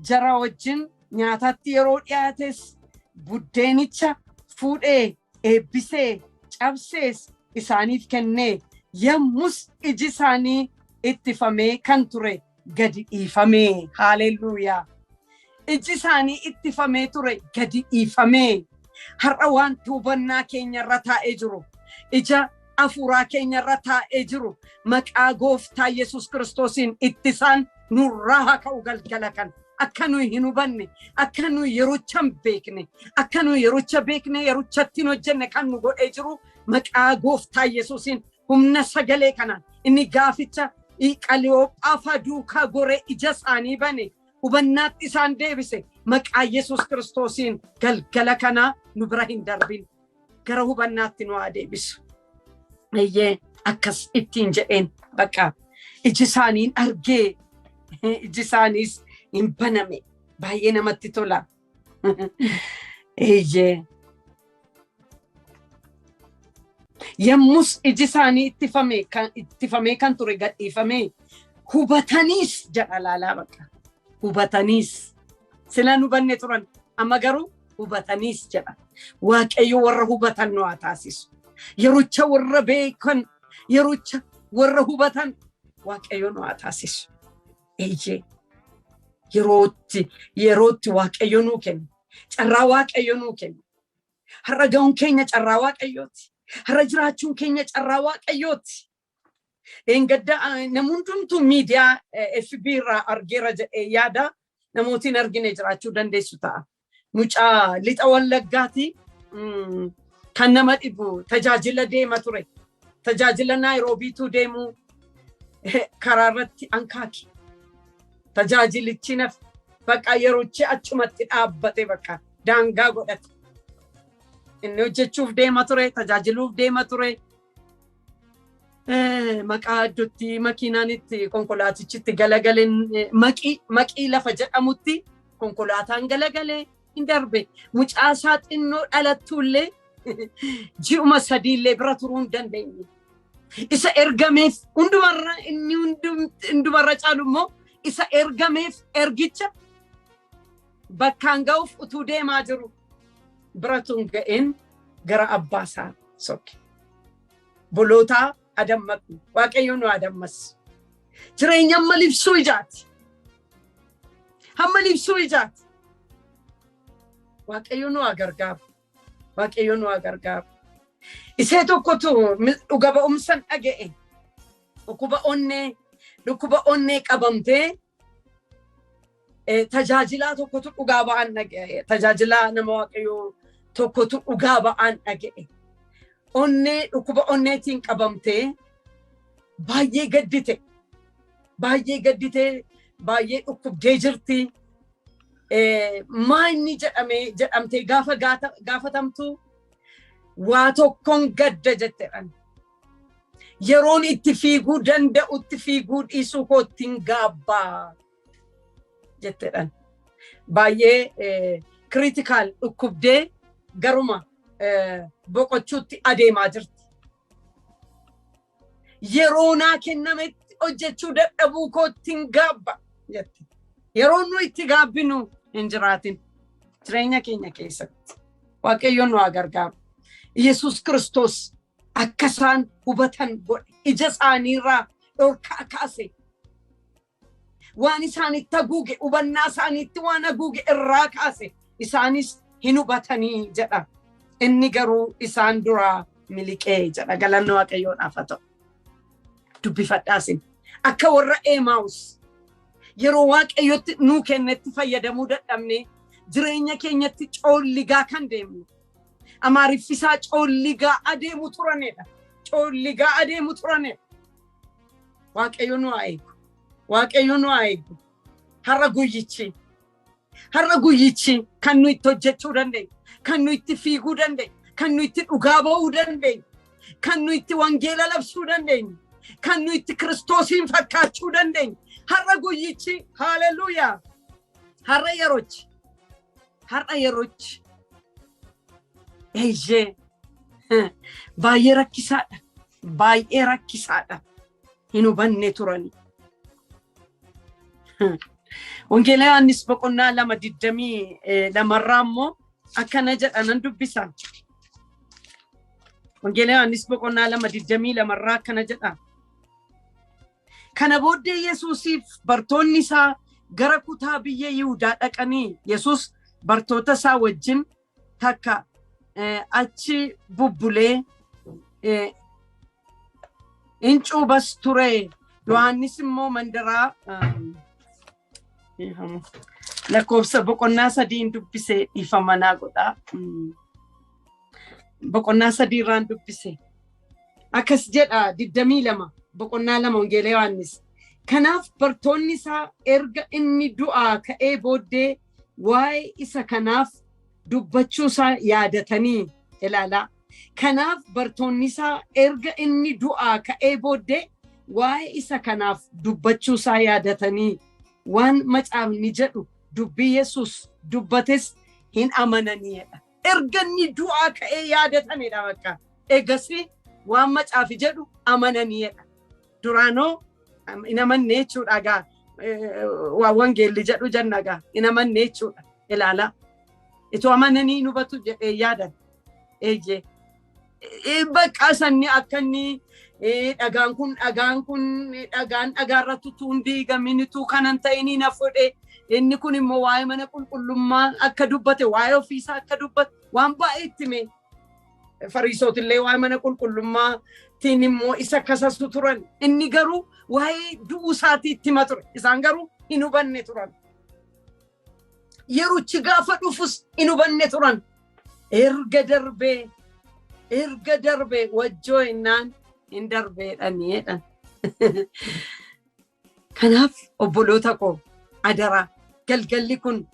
jara wajjin nyaatatti yeroo dhiyaates buddeenicha fuudhee, eebbisee, cabsees isaaniif kennee. Yommus iji isaanii ittifamee kan ture gadi dhiifamee. Haalelluuyaa! Iji isaanii ittifamee ture gadi dhiifamee. Har'a wanti hubannaa keenya irra taa'ee jiru, ija afuuraa keenya irra taa'ee jiru, maqaa gooftaa Yesus Kiristoosiin ittisaan nurraa haa ka'u galgala kan. Akka nuyi hin hubanne, akka nuyi yerocha hin beekne, akka nuyi yerocha beekne yerochatti hin hojjenne kan nu godhee jiru, maqaa gooftaa Yesuusiin Humna sagalee kanaan inni gaaficha Qaliyoophaa duukaa goree ija isaanii bane, hubannaatti isaan deebise, maqaa Yesuus Kiristoosiin galgala kanaa nu bira hin darbin, gara hubannaatti nu haa deebisu. Eeyyee, akkas ittiin jedheen, bakka iji isaaniin argee iji isaaniis hin baname. Baay'ee namatti tola. Eeyyee. Yommus iji isaanii ittifamee kan ture gadhiifame, hubataniis jedha. Laalaa, bakka hubataniis. Sila hubanne turan, amma garuu hubataniis jedha. Waaqayyo warra hubatan nu haa taasisu. Yerocha warra beekan, yerocha warra hubatan Waaqayyo nu haa taasisu. Eeyyee. Yerootti Waaqayyo nuu kenna. Carraa Waaqayyo nuu kenna. Har'a ga'uun keenya carraa Waaqayyooti. Har'a jiraachuun keenya carraa Waaqayyooti. Dheengadda namni hundumtuu miidiyaa FB irraa argeera jedhee yaada. Namootiin argine jiraachuu dandeessu ta'a. Mucaa Lixa Wallaggaati, kan nama dhibu tajaajila deema ture. Tajaajila Naayiroobiitu deemu karaa irratti ankaaki. Tajaajilichi naf bakka yeroochi achumatti dhaabbate, bakka daangaa godhate. Inni hojjechuuf deema ture, tajaajiluuf deema ture. Maqaa iddootti makiinaan itti konkolaatichi itti galagaleen, Maqii lafa jedhamutti konkolaataan galagalee hin darbe. Mucaa isaa xinnoo dhalattuullee ji'uma 3llee bira turuu hin dandeenye. Isa ergameef hundumarra, inni hundumarra caalu immoo, isa ergameef ergicha bakkaan ga'uuf utuu deemaa jiru biratuun ga'een gara abbaa isaa sokke. Bolootaa adammaqnu, Waaqayyo nu adammas. Jireenya amma libsuu ijaati. Hamma libsuu ijaati. Waaqayyo nu haa gargaaru. Waaqayyo nu haa gargaaru. Isee tokkotu dhuga ba'umsan dhaga'e. Dhukkuba onnee qabamtee tajaajilaa tokkotu dhugaa ba'an dhaga'e. Tajaajilaa nama Waaqayyoo tokkotu dhugaa ba'an dhaga'e. Dhukkuba onneetiin qabamtee baay'ee gaddite. Baay'ee gaddite, baay'ee dhukkubdee jirti. Maa inni jedhamee jedhamtee gaafa gaafatamtu, "Waa tokkoon gadda," jettedhaan. "Yeroon itti fiiguu danda'utti fiiguu dhiisuu koottiin gaabbaa," jettedhaan. Baay'ee critical dhukkubdee garuma boqochuutti adeemaa jirti. "Yeroo naa kennametti hojjechuu dadhabuu koottiin gaabba," jette. Yeroo nu itti gaabbinu hin jiraatin jireenya keenya keessatti. Waaqayyo nu haa gargaaru. Yesuus Kiristoos akka isaan hubatan godhe, ija isaaniirraa dhorkaa kaase. Waan isaanitti haguuge, hubannaa isaaniitti waan haguuge irraa kaase, isaanis hin hubatanii jedha. Inni garuu isaan duraa miliqee jedha. Galanni Waaqayyoodhaaf haa ta'u. Dubbifadhaasin. Akka warra Eemaawus yeroo Waaqayyotti nuu kennetti fayyadamuu dadhabne, jireenya keenyatti coolligaa kan deemnu. Amaariffisaa coolligaa adeemu turanidha. Coolligaa adeemu turanidha. Waaqayyo nu haa eegu. Waaqayyo nu haa eegu. Har'a guyyichi. Har'a guyyichi kan nu itti hojjechuu dandeenyu, kan nu itti fiiguu dandeenyu, kan nu itti dhugaa ba'uu dandeenyu, kan nu itti wangeela labsuu dandeenyu, kan nu itti Kiristoosiin fakkaachuu dandeenyu. Har'a guyyichi, haaleluyyaa. Har'a yeroochi. Har'a yeroochi. Eeyyee. Baay'ee rakkisaadha. Baay'ee rakkisaadha. Hin hubanne turani. Wangeela Yohaannis boqonnaa 2:22rraa immoo akkana jedha, nan dubbisa. Wangeela Yohaannis boqonnaa 2:22rraa akkana jedha. Kana booddee Yesuusiif bartoonni isaa gara kutaa biyya Yihudaa dhaqanii, Yesuus bartoota isaa wajjin takka achi bubbulee in cuubas ture. Yohaannis immoo mandaraa, lakkoofsa boqonnaa 3n dubbise, dhiifama naa godhaa. Boqonnaa 3 irraan dubbise. Akkas jedha 22 boqonnaa 2 Wangeela Yohaannis. Kanaaf bartoonni isaa erga inni du'aa ka'ee booddee waa'ee isa kanaaf dubbachuu isaa yaadatanii ilaalaa. Kanaaf bartoonni isaa erga inni du'aa ka'ee booddee waa'ee isa kanaaf dubbachuu isaa yaadatanii waan macaafni jedhu dubbii Yesuus dubbates hin amananiidha. Erga inni du'aa ka'ee yaadatanidha bakka. Egasii waan macaafi jedhu amananiidha. Duraanoo hin amanne jechuudha gaa. Waan wangeelli jedhu jenna gaa. Hin amanne jechuudha. Ilaalaa. Itoo amananii hin hubatu jedhee yaadan. Eeyyee. Bakka sanni akka inni dhagaan kun dhagaan kun dhagaan dhagaarratti utuu hin diigamin utuu kanan ta'inii na fudhe, inni kun immoo waa'ee mana qulqullummaa akka dubbate, waa'ee ofiisaa akka dubbate waan baay'ee itti hime. Fariisootillee waa'ee mana qulqullummaatiin immoo isa kasasu turan. Inni garuu waa'ee du'uu isaatii itti hima ture. Isaan garuu hin hubanne turan. Yeruchi gaafa dhufus hin hubanne turan. Erga darbee, erga darbee wajjoo innaan hin darbeedhanii jedhan. Kanaaf obboloota koo, adaraa, galgalli kun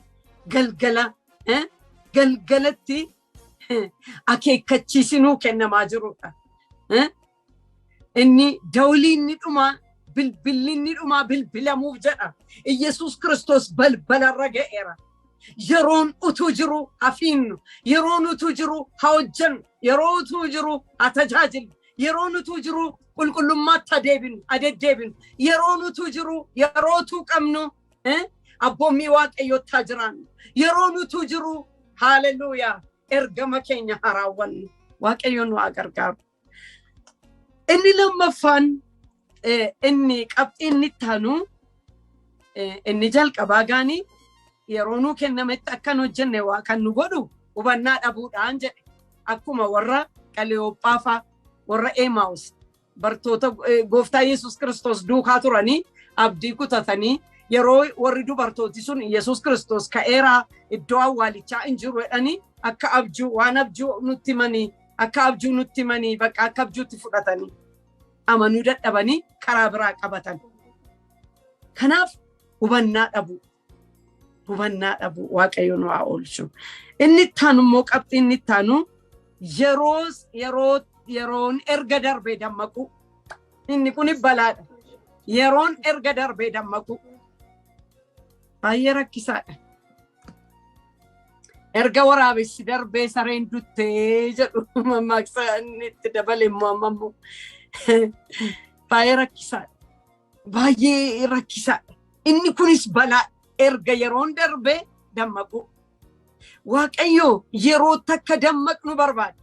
galgala galgalatti akeekkachiisinuu kennamaa jirudha. Inni dawlii inni dhumaa, bilbilli inni dhumaa bilbilamuuf jedha. Iyyasuus Kiristoos balbalarra ga'eera. Yeroon utuu jiru hafiinnu, yeroon utuu jiru haa hojjennu, yeroo utuu jiru haa tajaajillu, yeroon utuu jiru qulqullummaatti adeebinu, adeddeebinu, yeroon utuu jiru, yeroo utuu qabnu abboommii Waaqayyootti haa jiraannu, yeroon utuu jiru, haalelluuyaa, ergama keenya haa raawwannu. Waaqayyo nu haa gargaaru. Inni lammaffaan, inni qabxii inni itti aanu, inni jalqabaa gaanii yeroo nuu kennametti akkan hojjenne waa kan nu godhu hubannaa dhabuudhaan jedhe. Akkuma warra Qaleyoophaa faa, warra Eemaawus, bartoota gooftaa Yesuus Kiristoos duukaa turanii abdii kutatanii, yeroo warri dubartooti sun Yesuus Kiristoos ka'eeraa, iddoo awwaalichaa hin jiru jedhanii, akka abjuu, waan abjuu nutti himanii, akka abjuu nutti himanii, bakka akka abjuutti fudhatanii amanuu dadhabanii karaa biraa qabatan. Kanaaf hubannaa dhabuu. Hubannaa dhabuu, Waaqayyo nu haa oolchu. Inni ittaanu immoo, qabxii inni ittaanu, yeroon erga darbee dammaquu. Inni kun balaadha. Yeroon erga darbee dammaquu. Baay'ee rakkisaadha. Erga waraabessi darbee sareen duttee jedhu mammaaksa inni itti dabale immoo amma immoo. Baay'ee rakkisaadha. Baay'ee rakkisaadha. Inni kunis balaa, erga yeroon darbee dammaquu. Waaqayyo yerootti akka dammaqnu barbaada.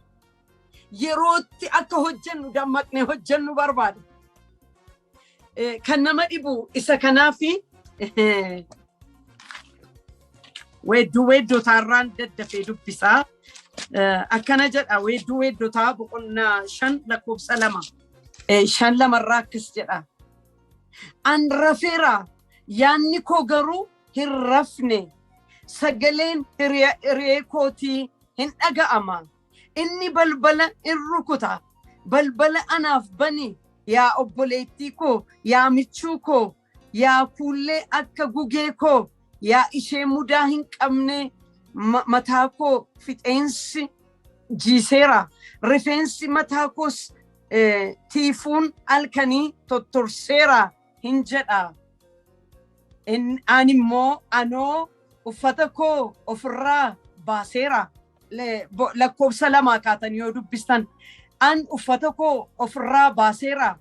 Yerootti akka hojjennu, dammaqnee hojjennu barbaada. Kan nama dhibu isa kanaafi weedduu weeddotaarraan daddafee dubbisaa. Akkana jedha, weedduu weeddotaa boqonnaa 5 lakkoofsa 2. 5:2rraa akkas jedha. An rafeera, yaanni koo garuu hin rafne. Sagaleen hiriyee kootii hin dhaga'ama. Inni balbala in rukuta. Balbala anaaf bani, yaa obboleettii koo, yaa michuu koo, yaa kuullee akka gugee koo, yaa ishee mudaa hin qabne, mataa koo fixeensi jiiseera. Rifeensi mataa koos tiifuun halkanii tottorseera hin jedha. Ani immoo, anoo uffata koo ofirraa baaseera. Lakkoofsa 2 kaatanii yoo dubbistan, an uffata koo ofirraa baaseera,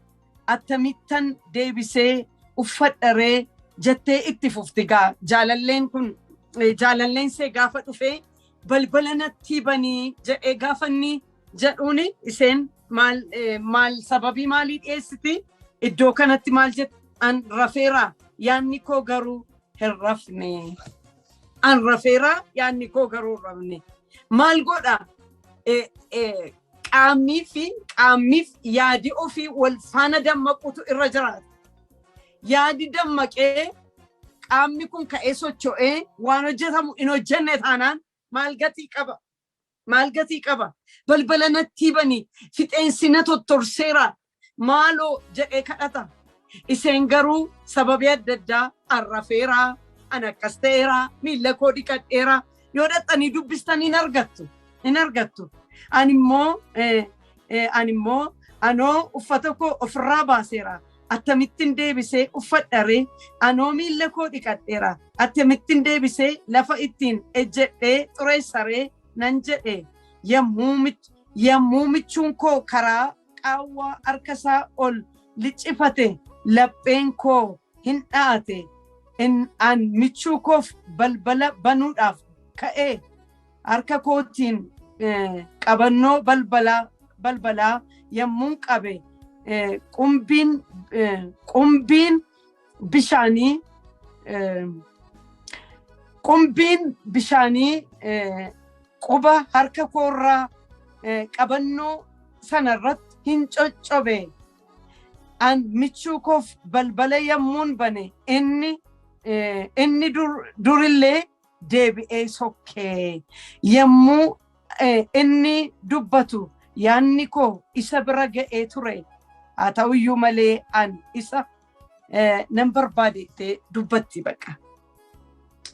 attamittan deebisee uffadharee jettee itti fufti gaa. Jaalalleen kun, jaalalleen see gaafa dhufee balbala natti banii jedhee gaafa inni jedhuuni, isheen maal maal sababii maalii dhiyeessiti iddoo kanatti? Maal jette? An rafeera, yaanni koo garuu hin rafne. An rafeera, yaanni koo garuu hin rafne. Maal godha? Qaamnii fi qaamniif yaadi ofii wal faana dammaquutu irra jiraata. Yaadi dammaqee qaamni kun ka'ee socho'ee waan hojjetamu hin hojjenne taanaan maal gatii qaba? Maal gatii qaba? Balbala natti bani, fixeensi na tottorseera, maaloo jedhee kadhata. Isheen garuu sababii adda addaa arrafeeraa, an akkas ta'eeraa, miilla koo dhiqadheeraa yoo dhaqxanii dubbistan hin argattu. Hin argattu. Animmoo anoo uffata koo ofirraa baaseera. Akkamittiin deebisee uffadharee? Anoo miilla koo dhiqadheera. Akkamittiin deebisee lafa ittiin ejjedhee xureessaree nan jedhe. Yommuu michuun koo karaa qaawwaa harka isaa ol liccifate, lapheen koo hin dha'ate. An michuu koof balbala banuudhaaf ka'ee harka kootiin qabannoo balbalaa yommuun qabe, qumbiin bishaanii quba harka koorraa qabannoo sanarratti hin coccobe. An michuu koof balbala yommuun bane, inni durillee deebi'ee sokkee. Yommuu inni dubbatu yaanni koo isa bira ga'ee ture. Haa ta'uyyuu malee an isa nan barbaade jettee dubbatti bakka.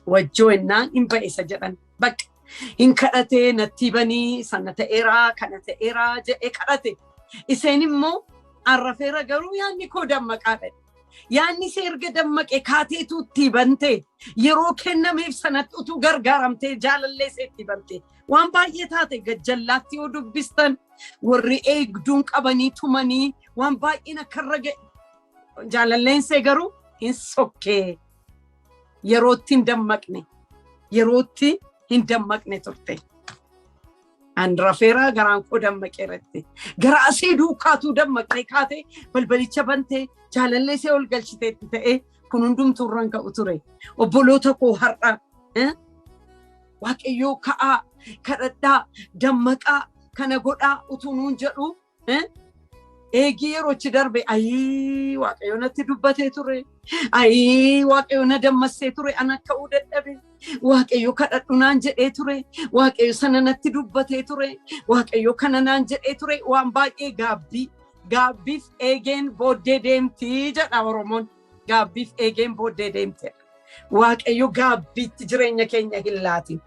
Wajjoo innaan hin ba'e isa jedhan bakka. Hin kadhatee, natti banii, sana ta'eeraa, kana ta'eeraa jedhee kadhate. Isheen immoo arrafeera, garuu yaanni koo dammaqaadha. Yaanni ishee erga dammaqe kaateetu itti bante, yeroo kennameef sanatti utuu gargaaramtee jaalallee ishee itti bante. Waan baay'ee taate gajjallaatti yoo dubbistan, warri eegduun qabanii tumanii waan baay'een akka irra ga'e. Jaalalleen ishee garuu hin sokkee, yerootti hin dammaqne, yerootti hin dammaqne turte. An rafeera, garaan koo dammaqeeratti. Garaa ishee duukaatuu dammaqxee kaatee balbalicha bantee jaalallee ishee ol galchiteetti ta'ee kun hundumtuu irraan ka'u ture. Obboloota koo, har'a Waaqayyoo ka'aa, kadhadhaa, dammaqaa, kana godhaa utuu nuun jedhu, eegii yeroochi darbe, "Ayii, Waaqayyo natti dubbatee ture, ayii, Waaqayyo na dammassee ture, an ka'uu dadhabe, Waaqayyo kadhadhu naan jedhee ture, Waaqayyo sana natti dubbatee ture, Waaqayyo kana naan jedhee ture," waan baay'ee gaabbii. Gaabbiif eegeen booddee deemtii jedha Oromoon. Gaabbiif eegeen booddee deemtedha. Waaqayyo gaabbiitti jireenya keenya hin laatin.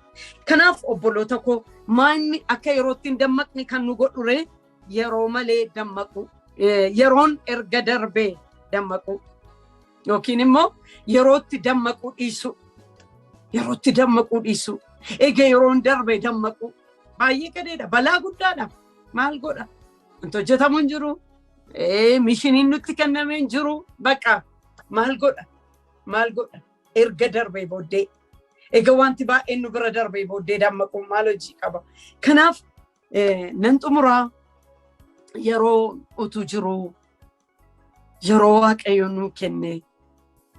Kanaaf obboloota koo, maanni akka yerootti hin dammaqne kan nu godhure? Yeroo malee dammaqu, yeroon erga darbee dammaqu, yookiin immoo yerootti dammaquu dhiisu. Yerootti dammaquu dhiisu. Egaa yeroon darbe dammaqu baay'ee gadeedha, balaa guddaadha. Maal godha? Wanti hojjetamu hin jiru. Missioniin nutti kenname hin jiru. Bakka maal godha? Maal godha? Erga darbee booddee. Egaa wanti baay'een nu bira darbee booddee dammaquun maal hojii qaba? Kanaaf nan xumuraa, yeroo utuu jiru, yeroo Waaqayyo nuu kenne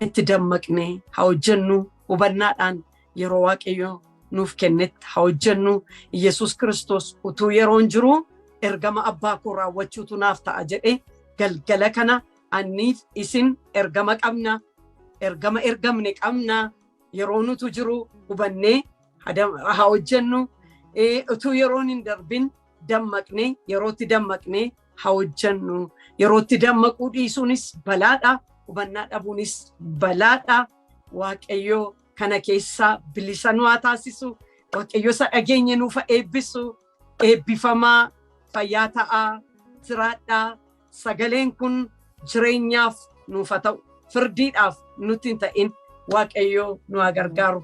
itti dammaqne haa hojjennu. Hubannaadhaan yeroo Waaqayyo nuuf kennetti haa hojjennu. Yesus Kiristoos utuu yeroon jiru ergama abbaa koo raawwachuutu naaf ta'a jedhe. Galgala kana anniif isin ergama qabna, ergama ergamne qabna. Yeroo nutu jiru hubannee haa hojjennu. Utuu yeroon hin darbin dammaqne, yerootti dammaqne haa hojjennu. Yerootti dammaquu dhiisuunis balaadha, hubannaa dhabuunis balaadha. Waaqayyo kana keessaa bilisa nu haa taasisu. Waaqayyo isa dhageenye nuuf haa eebbisu. Eebbifamaa, fayyaa ta'aa, jiraadhaa. Sagaleen kun jireenyaaf nuuf haa ta'u, firdiidhaaf nutti hin ta'in. Waaqayyo nu haa gargaaru.